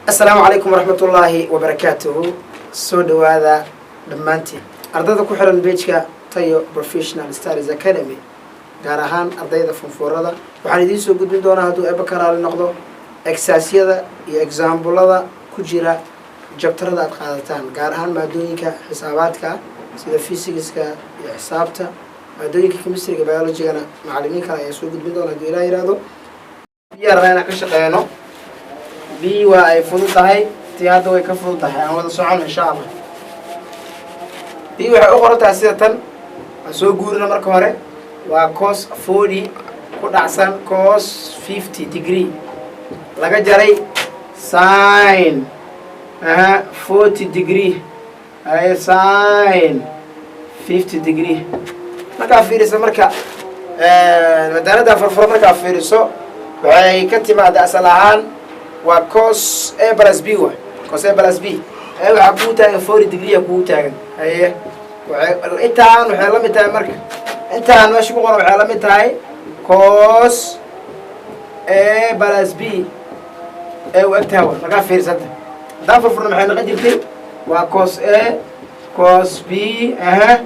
Asalaamu calaykum waraxmatullaahi wabarakaatuhu. Soo dhowaada dhammaantiin ardayda ku xiran page-ka Tayo Professional Studies Academy, gaar ahaan ardayda form four-ada. Waxaan idiin soo gudbin doonaa, hadduu Eeba ka raali noqdo, exercise-yada iyo example-ada ku jira chapter-ada aad qaadataan, gaar ahaan maadooyinka xisaabaadka sida physics-ka iyo xisaabta. Maadooyinka chemistry-ga, biology-gana macalimiin kale ayaa soo gudbin doona, hadduu Ilaah yihahdo. Biyaa rabaa inaan ka shaqeyno. B waa ay fudud tahay, tii hadda way ka fudud tahay. Aan wada socono, insha Allah. B waxay u qoran tahay sida tan. Aan soo guurina marka hore. Waa cos 40 ku dhacsan cos 50 degree laga jaray sin aha 40 degree ay sin 50 degree. Markaa fiiriso, marka madaanada furfuro, markaa fiiriso, waxay ka timaada asal ahaan waa cos A plus B. Wa cos A plus B. A waxaa kugu taagan 40 degree a kugu taagan. Haye, waay intaan waxay la mid tahay, marka intaan meesha ku qoran waxay la mid tahay cos A plus B ee u egtahay. Wa markaa fiirisanta, haddaan furfurno, maxay noqon jirtay? Waa cos A cos B. Aha,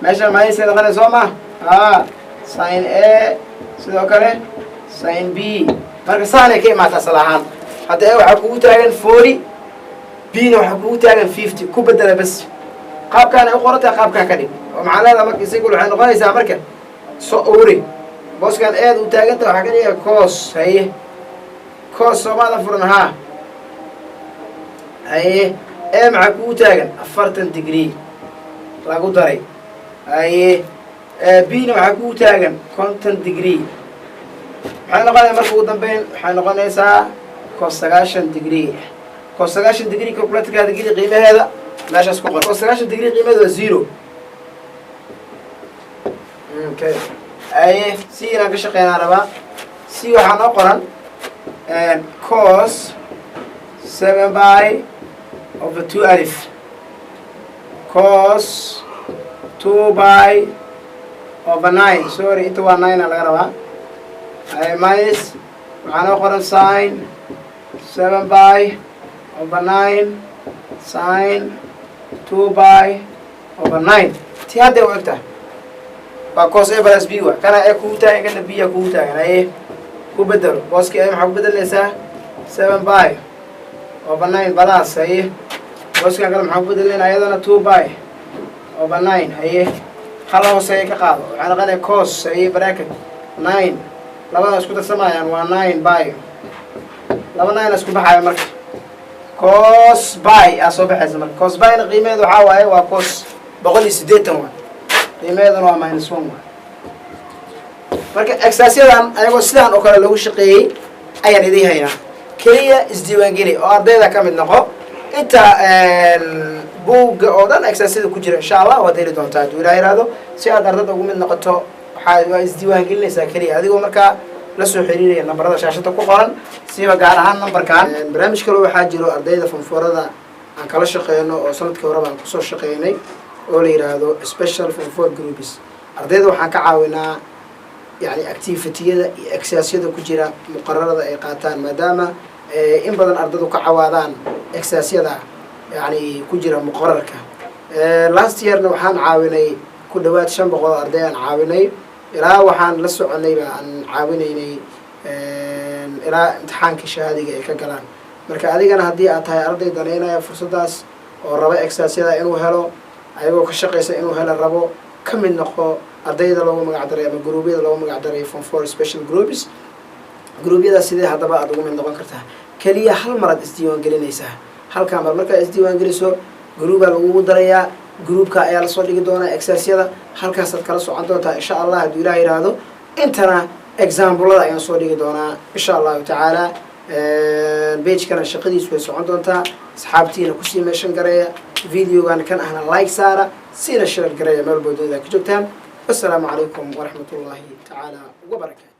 meesha minus-ay noqonay, soo ma? A sin A, sidoo kale sin B. Marka saanay ka imaata asal ahaan. Hadda A waxaa kugu taagan 40, B na waxaa kugu taagan 50. Ku bedela bas. Qaabkaan ay u qoran tahay, qaabkaa ka dhig. Oo maxaa leedaha marka? Isagu waxay noqonaysaa, marka soo uri, booskan eed u taaganta waxaa ka dhiga cos. Haye, cos soomaada furan. Haa, haye, A maxaa kugu taagan? 40 degree lagu daray. Haye, B na waxaa kugu taagan 50 degree. Maxay noqonaya marka ugu dambeyn? Waxay noqonaysaa cos 90 degree. Cos 90 degree calculator-kaada geli, qiimaheeda meeshaas ku qor. Cos 90 degree qiimaheeda waa 0. Okay, aye, C inaan ka shaqeynaa rabaa. C waxaa noo qoran cos 7 pi over 12 cos 2 pi over 9. Sorry, inta waa 9 a laga rabaa. Aye, minus waxaa noo qoran sin 7 pi over 9 sin 2 pi over 9. Ti hadday u egtahay waa cos A plus B. Wa kana A kugu taagan, kana B a kugu taagan. Haye, ku bedelo booski A. Maxaa ku bedelaysaa? 7 pi over 9 plus. Haye, booskan kale maxaa ku bedelayna? Ayadana 2 pi over 9. Haye, hala hooseeya ka qaado. Waxaa noqonaya cos, haye, bracket 9, labada isku darsamayaan waa 9 pi. Laba 9 isku baxayo, marka cos pi aa soo baxaysa. Marka cos pi-na qiimaheedu waxaa waaye waa cos 180 waay, qiimaheeduna waa minus 1 waay. Marka exercise-yadan ayagoo sidaan oo kale loogu shaqeeyey ayaan idiin haynaa. Keliya isdiiwaangeli oo ardayda ka mid noqo. Inta buugga oo dhan exercise-yada ku jira, insha Allah, waad heli doontaa, hadduu Ilaah yihahdo. Si aad ardada ugu mid noqoto, waxaa waa isdiiwaangelinaysaa keliya adigoo markaa la soo xiriiraya nambarada shaashada ku qoran, siba gaar ahaan nambarkan. Barnaamij kale waxaa jiro ardayda form four-ada aan kala shaqeyno oo sanadkii horeba aan kusoo shaqeynay oo la yidhaahdo special form four groups. Ardayda waxaan ka caawinaa yani activity-yada iyo exercise-yada ku jira muqararada ay qaataan, maadaama in badan ardadu ka cawaadaan exercise-yada yani ku jira muqararka. Last year-na waxaan caawinay ku dhawaad 500 arday aan caawinay. Ilaa waxaan la soconay ba aan caawinaynay ilaa imtixaanka shahaadiga ay ka galaan. Marka adigana haddii aad tahay arday daneynaya fursaddaas oo raba exercise-yada inuu helo, ayagoo ka shaqaysa inuu helo rabo, ka mid noqo ardayda loogu magac daray ama gruubyada loogu magac daray form four special groups. Gruubyadaas sidee haddaba aada ugu mid noqon kartaa? Keliya hal mar aad isdiiwaan gelinaysaa. Halkaa mar markaad isdiiwaan geliso, groupaa lagugu darayaa. Groupka ayaa lasoo dhigi doonaa exercise-yada, halkaasaad kala socon doontaa, insha Allah, hadduu Ilaah yidhaahdo. Intana example-ada ayaan soo dhigi doonaa, insha Allahu tacaala. Page-kana shaqadiisu way socon doontaa. Asxaabtiina kusii mention gareeya video-gan, kan ahna like saara, siina share gareeya meel walbo dunida ka joogtaan. Wassalaamu calaykum waraxmat ullaahi tacaala wabarakaatu.